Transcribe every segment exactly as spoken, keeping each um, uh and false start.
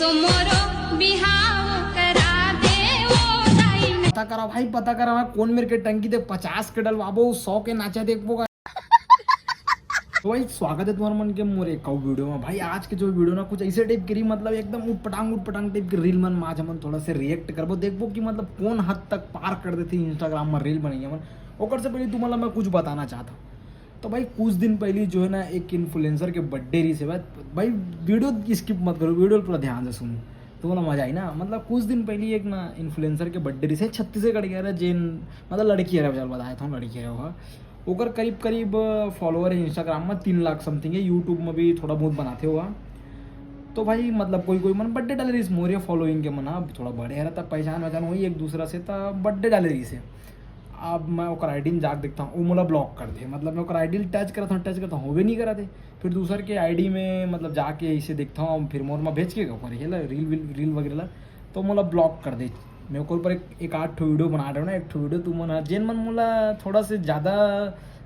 तो मोरो बिहाव करा दे ओ दाई। पता करा भाई, पता करा भाई, कोन मेर के टंकी दे पचास के डलवाबो, सौ के नाचा देखबो का। तो भाई, स्वागत है तुम्हार मन के मोर एक अउ वीडियो में। भाई, आज के जो वीडियो ना, कुछ ऐसे टाइप के रही, मतलब एकदम उटपटांग उटपटांग टाइप के रील मन में आज हमन थोड़ा से रिएक्ट करबो, देखबो कि मतलब कोन हद तक पार कर देथे इंस्टाग्राम में रील बनइया मन। ओकर से पहले तुम्हारा मैं कुछ बताना चाहता हूँ। तो भाई, कुछ दिन पहले जो है ना, एक इन्फ्लुएंसर के बर्थडे रही से भाई, भाई, वीडियो स्किप मत करो, वीडियो पूरा ध्यान से सुनो, तो बोला मजा आई ना। मतलब कुछ दिन पहले एक ना इन्फ्लुएंसर के बर्थडे रही से, छत्तीसगढ़ के रहा, जेन मतलब लड़की है, चल बताया था लड़की है वो। ओकर करीब करीब फॉलोअर है इंस्टाग्राम में तीन लाख समथिंग है, यूट्यूब में भी थोड़ा बहुत बनाते हुआ। तो भाई, मतलब कोई कोई मन बर्थडे डाले रही मोरे फॉलोइंग के मन, अब थोड़ा बड़े हरा, तब पहचान वहचान हुई एक दूसरा से, तब बर्थडे डाले रही से। अब मैं ओकर आईडी में जाके देखता हूँ, वो मोला ब्लॉक कर दे। मतलब मैं ओकर आईडी टच करता हूँ, टच करता हूँ, होबे नहीं करा दे। फिर दूसर के आईडी में मतलब जाके इसे देखता हूँ, फिर मोर में भेज के ओकर ये ला रील वील, रील वगैरह ला, तो मोला ब्लॉक कर दे। मैं ओकर ऊपर एक, एक आध ठो वीडियो बना रहे हो ना, एक ठो वीडियो तुमन ह, जेन मन मोला थोड़ा से ज़्यादा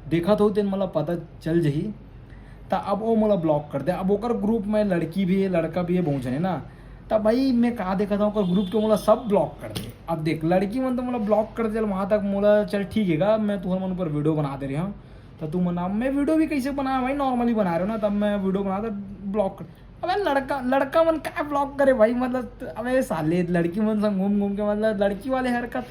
देखत हो, तेन मोला पता चल जही। त अब वो मोला ब्लॉक कर दे। अब ओकर ग्रुप में लड़की भी है, लड़का भी है, बहुत जने ना। तब भाई, मैं कहा देखा था ओकर ग्रुप के, मोला सब ब्लॉक कर दे। अब देख, लड़की मन तो मोला ब्लॉक कर दे, चल वहाँ तक मोला, चल ठीक है गा, मैं तुहर मन ऊपर वीडियो बना दे रहे हूँ। तो तू मन, अब मैं वीडियो भी कैसे बनाया भाई, नॉर्मली बना रहे हो ना, तब मैं वीडियो बना दे, ब्लॉक कर। अबे लड़का, लड़का मन का ब्लॉक करे भाई, मतलब अबे साले, लड़की मन संग घूम घूम के, मतलब लड़की वाले हरकत।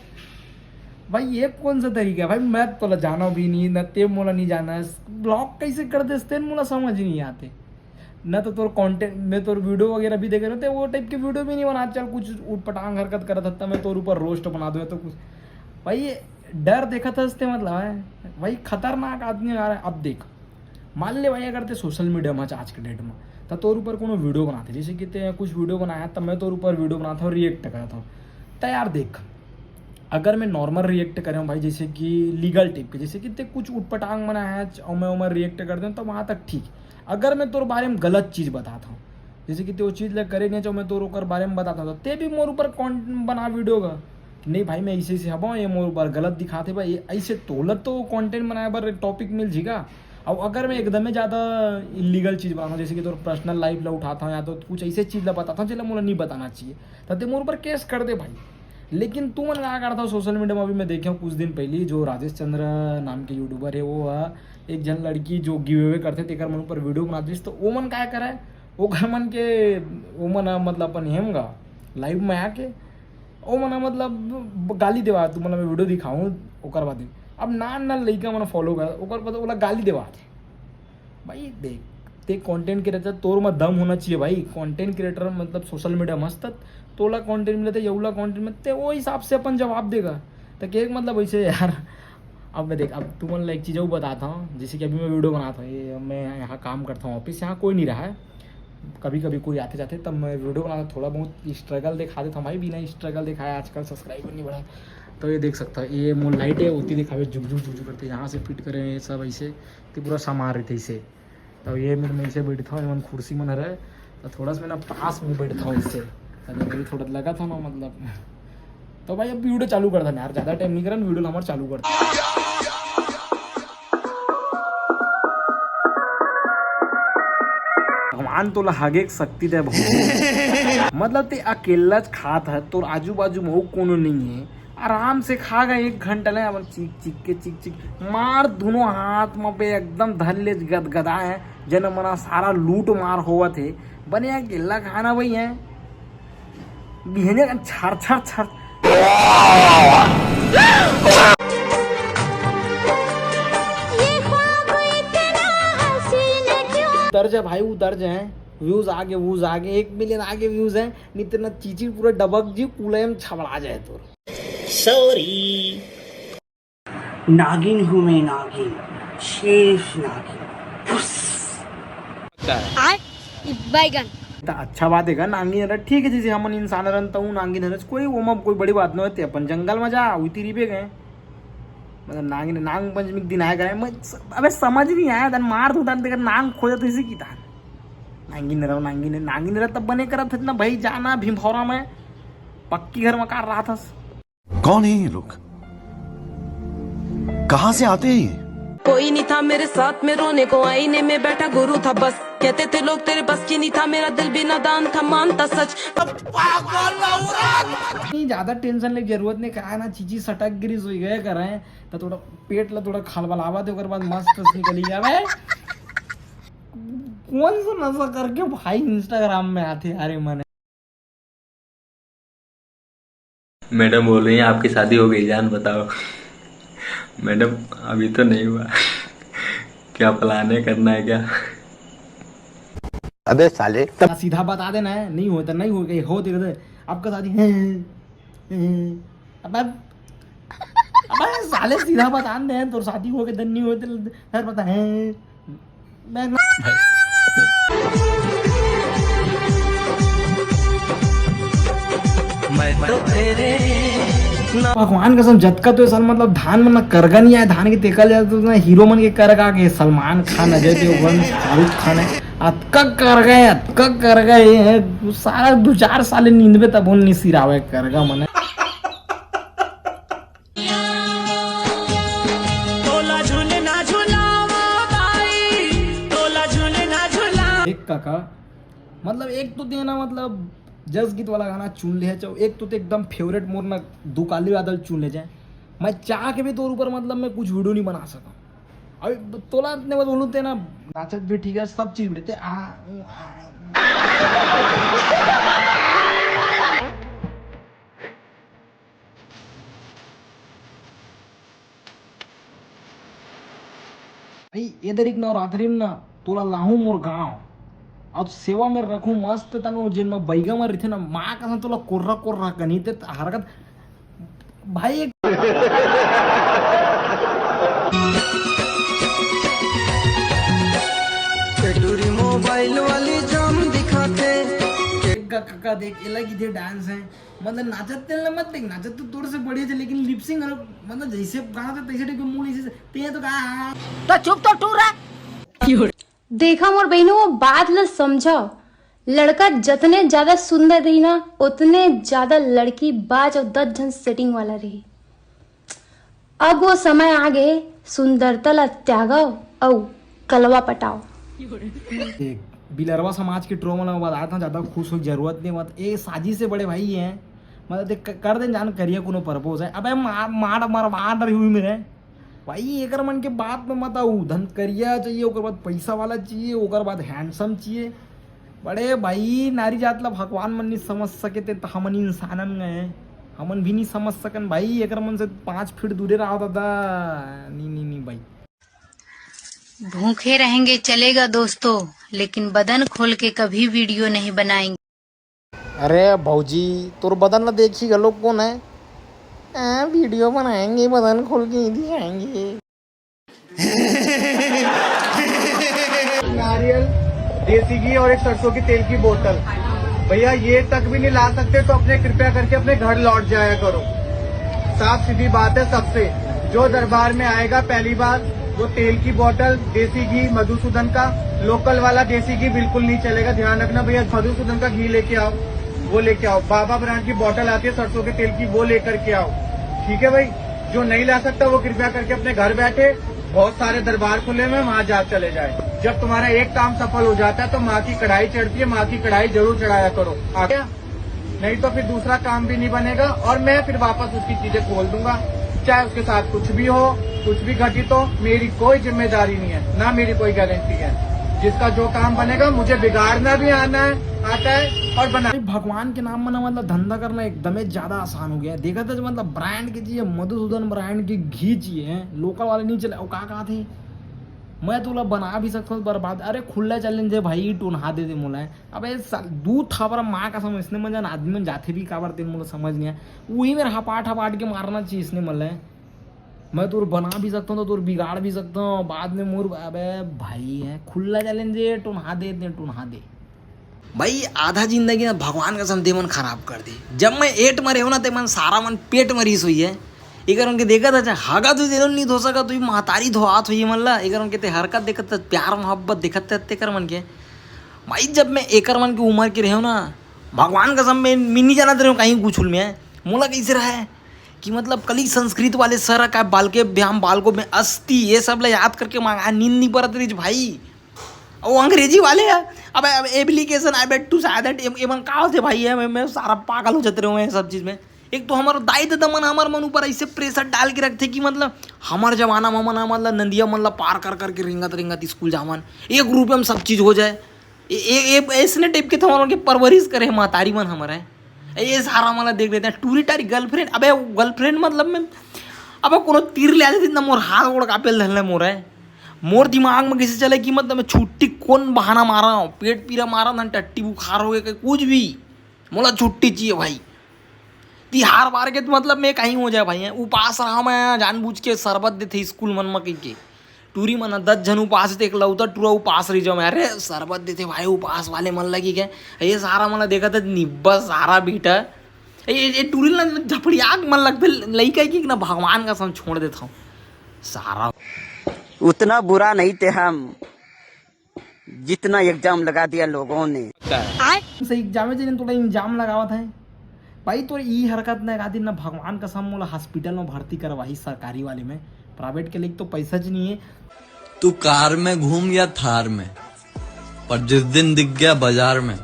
भाई, ये कौन सा तरीका है भाई? मैं तो ला जाना भी नहीं ना, ते मोला नहीं जाना है। ब्लॉक कैसे कर देस, तेन मोला समझ ही नहीं आते। ना तो तोर कंटेंट में, तोर वीडियो वगैरह भी देखे रहते, वो टाइप के वीडियो भी नहीं बना। चल, कुछ उटपटांग हरकत करत हत्ता, मैं तोर ऊपर रोस्ट बना दूँ या तो कुछ। भाई, ये डर देखत हस ते, मतलब है भाई, खतरनाक आदमी आ रहा है। अब देख, मान ले भाई, अगर ते सोशल मीडिया में आज के डेट में, तो तोर ऊपर कोनो वीडियो बनाते, जैसे कि ते कुछ वीडियो बनाया, तब मैं तोर ऊपर वीडियो बनाता हूँ, रिएक्ट करता हूँ। तो यार देख, अगर मैं नॉर्मल रिएक्ट करे हूँ भाई, जैसे कि लीगल टाइप के, जैसे कि ते कुछ उटपटांग बनाया है और मैं ओमर रिएक्ट कर दूँ, तो वहाँ तक ठीक। अगर मैं तोर बारे में गलत चीज़ बताता हूँ, जैसे कि ते वो चीज़ ला करे नहीं, तो मैं तोर ओकर बारे में बताता हूँ, तो ते भी मोर ऊपर कौन बना वीडियो का कि नहीं भाई, मैं ऐसे ऐसे हबो, ये मोर ऊपर गलत दिखाते भाई, ऐसे तोला तो कंटेंट बनाए बर टॉपिक मिल जीगा। अब अगर मैं एकदम ज़्यादा इलीगल चीज़ बनाता हूँ, जैसे कि तोर पर्सनल लाइफ ला उठाता हूँ या तो कुछ ऐसे चीज़ ला बताता हूँ, जेला मोला नहीं बताना चाहिए, तो ते मोर ऊपर केस कर दे भाई। लेकिन तुमन का करता हो सोशल मीडिया में? अभी मैं देखे हूँ कुछ दिन पहले, जो राजेश चंद्र नाम के यूट्यूबर है, वो है एक जन लड़की जो गिव अवे करते, तेकर मन ऊपर वीडियो बना दिस, तो वो मन का करे, ओकर मन के, वो मन ह, मतलब अपन हेमगा लाइव में आके, वो मन ह, मतलब गाली देवा, तू मतलब मैं वीडियो दिखाऊँ, ओकर बाद अब नान नान लइका मन फॉलो कर, ओकर बाद ओला गाली देवा। भाई देख, ते कंटेंट क्रिएटर, तोर में दम होना चाहिए भाई। कंटेंट क्रिएटर मतलब सोशल मीडिया मस्त, तोला कंटेंट मिलते, यौला कंटेंट मिलते, वो हिसाब से अपन जवाब देगा। तो के मतलब वैसे यार, अब मैं देख, अब तुमन ला एक चीज़ और बताता हूँ। जैसे कि अभी मैं वीडियो बनाता हूँ, ये मैं यहाँ काम करता हूँ, ऑफिस, यहाँ कोई नहीं रहा है, कभी कभी कोई आते जाते, तब मैं वीडियो बनाता, थोड़ा बहुत स्ट्रगल दिखा देता हूँ भाई, बिना स्ट्रगल दिखाए आजकल सब्सक्राइबर नहीं बढ़ा। तो ये देख सकता है, ये मोर लाइट है, होती दिखावे जुग जुग जुग जुग करते, यहाँ से फिट करें ये सब ऐसे, तो पूरा सामान रहते इसे। तो ये मेरे में इसे बैठता हूँ, एमन कुर्सी मन हरे, तो थोड़ा सा मैं ना पास में बैठता हूँ इससे, ताकि मेरी थोड़ा लगा था ना, मतलब। तो भाई, अब वीडियो चालू कर देना यार, ज़्यादा टाइम नहीं करन, वीडियो हमारे चालू कर देना। भगवान तोला हगे के शक्ति दे भगवान। मतलब ते अकेला च खात है, तोर आजू बाजू में अउ कोनो नहीं है, आराम से खा गा एक घंटा ले, अपन चिक चिक के चिक चिक मार, दोनों हाथ में पे एकदम धर ले गदगदा है, जन मना सारा लूट मार होवत है, बने अकेला खाना भाई है। बिहने का छर छर छर। उतर जा भाई, उतर जाए। व्यूज आगे, व्यूज आगे, एक मिलियन आगे व्यूज है, नहीं तो ना चीची पूरा डबक जी, कूले में छबड़ा जाए तोर। सॉरी। नागिन हूँ मैं, नागिन, शेष नागिन। फुस। आय, बैगन। त अच्छा बात है का, नागिन हरत ठीक है, जैसे हमन इंसान हरन त ऊ नागिन हरत, कोई ओमा कोई बड़ी बात न होती, अपन जंगल में जा, उती रिबे गए। मतलब नागिन, नाग पंचमी के दिन आया करे, मैं स-, अबे समझ नहीं आया, तन मार दू, तन तेकर नाग खोजत इसी की तान। नागिन रहो, नागिन, नागिन रहो, तब बने करत हत ना भाई, जाना भीम भौरा में, पक्की घर में कार रहा था। कौन है ये लोग? कहाँ से आते हैं ये? कोई नहीं था मेरे साथ में, रोने को आईने में बैठा गुरु था बस। कहते थे लोग तेरे बस की नहीं था, मेरा दिल भी नादान था, मानता सच। नहीं, ज्यादा टेंशन लेके जरूरत नहीं, काय ना चीची सटक गिरी सोई गए कर रहे हैं, तो थोड़ा पेट ला थोड़ा खलबलावा दे, ओकर बाद मस्त से निकली जावे। कौन सा नशा करके भाई इंस्टाग्राम में आते यार ये मने। मैडम बोल रही हैं, आपकी शादी हो गई जान, बताओ। मैडम, अभी तो नहीं हुआ। क्या प्लान है, करना है क्या? अबे साले, ना सीधा बता देना है, नहीं होता, नहीं हो गई हो, देख दे, आपका शादी है, है। अब अब साले सीधा बता दे, तो शादी हो के दिन नहीं होते, फिर पता है। मैं मैं तो तेरे भगवान कसम, जतका तो ये साल मतलब धान में ना करगा नहीं आया, धान के तेकल जाए तो ना हीरो मन के करगा के सलमान खान, अजय देवगन, शाहरुख खान है, अतका करगा है, अतका करगा ये है, सारा दो चार साल नींद में तब नहीं सिरावे करगा मने। तोला झूलना झुलावा बाई, तोला झूलना झुला एक काका, मतलब एक तो देना मतलब जस गीत वाला गाना चुन ले, चाहे एक तो ते एकदम फेवरेट मोर ना दुकाली बादल चुन ले जाए। मैं चाह के भी तोर ऊपर मतलब मैं कुछ वीडियो नहीं बना सका। अभी तोला ने बोलूँ ते ना, नाचत भी ठीक है, सब चीज भी रहते आ, आ, भाई, ये दरिक नवरात्रि में ना तोला लाहूं मोर गांव, और सेवा में रखूं मस्त तन, जेन में बैगा में रहिथे ना, माँ कसम तोला कोर्रा कोर्रा कनी ते हरकत भाई। चटुरी मोबाइल वाली जाम दिखाते। का, का, का देख, ये लगी दे डांस है, मतलब नाचत तेल ना मत देख, नाचत तो तोर से बढ़िया थे, लेकिन लिपसिंग मतलब जैसे गाना था तैसे टाइप के मुंह ऐसे, ते तो कहा तो चुप तो टूरा। देखा मोर बहिनी, वो बात ल समझव, लड़का जतने ज्यादा सुंदर रही ना, ओतने ज्यादा लड़की बाज अउ दस झन सेटिंग वाला रही। अब वो समय आ गे, सुंदरता ल त्यागव अउ कलवा पटाव। देख, बिलरवा समाज के ट्रो मन ला बताए था, ज्यादा खुश हो जरूरत नहीं मत। ए साजिश से बड़े भाई हैं, मतलब देख, क-, कर दे जान करिए कोनो प्रपोज है। अबे मार मार मार मार रही हुई मेरे भाई, एकर मन के बात में मत आऊ। धन करिया चाहिए, ओकर बाद पैसा वाला चाहिए, ओकर बाद हैंडसम चाहिए। बड़े भाई, नारी जात ला भगवान मन नहीं समझ सके ते, त हमन इंसानन गए, हमन भी नहीं समझ सकन भाई। एकर मन से पाँच फीट दूरे रहो दादा। नहीं नहीं नहीं भाई। भूखे रहेंगे चलेगा दोस्तों, लेकिन बदन खोल के कभी वीडियो नहीं बनाएंगे। अरे भौजी, तोर बदन ला देखी घलो कोन है? आ, वीडियो बनाएंगे, बदन खोल के ही दिखाएंगे। नारियल, देसी घी और एक सरसों के तेल की बोतल। भैया, ये तक भी नहीं ला सकते तो अपने, कृपया करके अपने घर लौट जाया करो। साफ सीधी बात है सबसे, जो दरबार में आएगा पहली बार, वो तेल की बोतल, देसी घी मधुसूदन का, लोकल वाला देसी घी बिल्कुल नहीं चलेगा। ध्यान रखना भैया, मधुसूदन का घी लेके आओ, वो लेके आओ। बाबा ब्रांड की बोतल आती है सरसों के तेल की, वो लेकर के आओ। ठीक है भाई, जो नहीं ला सकता वो कृपया करके अपने घर बैठे, बहुत सारे दरबार खुले हुए हैं, वहां जा चले जाए। जब तुम्हारा एक काम सफल हो जाता है तो माँ की कढ़ाई चढ़ती है, माँ की कढ़ाई जरूर चढ़ाया करो। आ गया? नहीं तो फिर दूसरा काम भी नहीं बनेगा और मैं फिर वापस उसकी चीजें खोल दूंगा, चाहे उसके साथ कुछ भी हो, कुछ भी घटित हो, मेरी कोई जिम्मेदारी नहीं है, ना मेरी कोई गारंटी है। जिसका जो काम बनेगा, मुझे बिगाड़ना भी आना है, आता है और बना। भगवान के नाम में ना, मतलब धंधा करना एकदम ज्यादा आसान हो गया है। देखा था जो, मतलब ब्रांड के चाहिए, मधुसूदन ब्रांड की घी चाहिए, लोकल वाले नहीं चले। वो का कहा थे, मैं तोला बना भी सकता हूँ बर्बाद। अरे खुल्ला चैलेंज है भाई, टोनहा दे दे मोला। अबे साल दू थापरा माँ कसम, इसने मन जान आदमी मन जाथे भी काबर तेन मोला समझ नहीं आया। वही मेरा हपाट हपाट के मारना चाहिए इसने मन ला। मैं तोर बना भी सकता हूँ तो तोर बिगाड़ भी सकता हूँ बाद में मोर। अबे भाई है खुल्ला चैलेंज है, टोनहा दे दे, टोनहा दे। भाई आधा जिंदगी ना भगवान कसम दे मन खराब कर दी। जब मैं एट मरे हो ना ते मन सारा मन पेट मरीस हुई है। एकर मन के देखत अच्छा हागा तू देनो नहीं धो सका, तू महतारी धोआत हुई मन ला। एकर मन के ते हरकत देखत प्यार मोहब्बत देखत तेकर मन के। भाई जब मैं एकर मन के उम्र के रहे हो ना, भगवान कसम मैं मिनी जाना रहे कहीं कुछ में मोला कैसे रहा है कि मतलब कली संस्कृत वाले सर का बालके भ्याम बालको में अस्थि ये सब ला याद करके मांगा नींद नहीं परत रही भाई। वो अंग्रेजी वाले हैं। अब अब एप्लीकेशन आई बेट टू शायद ये मन का होते भाई है मैं, मैं सारा पागल हो जाते रहे हैं सब चीज में। एक तो हमारे दाई ददा मन हमारे मन ऊपर ऐसे प्रेशर डाल के रखते कि मतलब हमारे जमाना में मना मतलब नदिया मन ला पार कर करके रिंगत रिंगत स्कूल जावन, एक रुपये में सब चीज हो जाए। ए- ए- ए- ऐसने टाइप के तो हमारे के परवरिश करे हैं महतारी मन हमारे। ये सारा मन ला देख लेते हैं टूरी टारी गर्लफ्रेंड। अबे गर्लफ्रेंड मतलब में अब कोनो तीर ले आते ना मोर हाथ गोड़ कापे धरले मोर है। मोर दिमाग में कैसे चले कि मतलब मैं छुट्टी कौन बहाना मारा हूँ, पेट पीरा मारा ना टट्टी बुखार हो गया कुछ भी, मोला छुट्टी चाहिए भाई। तिहार बार के तो मतलब मैं कहीं हो जाए भाई, उपास रहा मैं जानबूझ के शरबत देते स्कूल मन में कह के। टूरी मन दस झन उपास थे, एकलौता टूरा उपास रही जाओ मैं, अरे शरबत देते भाई उपास वाले मन लगी गए। ये सारा मन देखा था निब्बा सारा बेटा। ये, ये टूरी ला झपड़िया के मन लगते लइका की ना भगवान का सम छोड़ देता हूँ सारा। उतना बुरा नहीं थे हम जितना इल्जाम लगा दिया लोगों ने। से एग्जाम में थोड़ा इंजाम लगावत है भाई। तो ई हरकत ना एक दिन ना भगवान कसम मोला हॉस्पिटल में भर्ती करवाही सरकारी वाले में। प्राइवेट के लिए तो पैसा च नहीं है। तू कार में घूम या थार में, पर जिस दिन दिख गया बाजार में,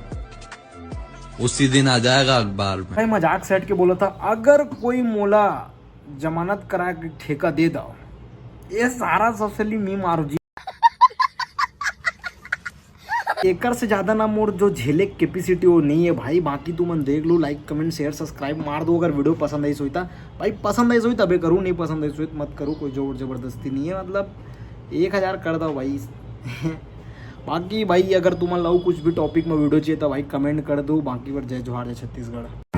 उसी दिन आ जाएगा अखबार में। भाई मजाक सेट के बोला था, अगर कोई मोला जमानत करा के ठेका दे दो, ये सारा सबसे ली मी मारू जी। एकर से ज्यादा ना मोर जो झेले कैपेसिटी वो नहीं है भाई। बाकी तुमन देख लो, लाइक कमेंट शेयर सब्सक्राइब मार दो अगर वीडियो पसंद आई सोई ता। भाई पसंद आई सोई तबे करूँ, नहीं पसंद आई सोई त मत करूँ, कोई जोर जबरदस्ती नहीं है। मतलब एक हजार कर दो भाई। बाकी भाई अगर तुमन ला कुछ भी टॉपिक में वीडियो चाहिए तो भाई कमेंट कर दो। बाकी पर जय जोहार, जय छत्तीसगढ़।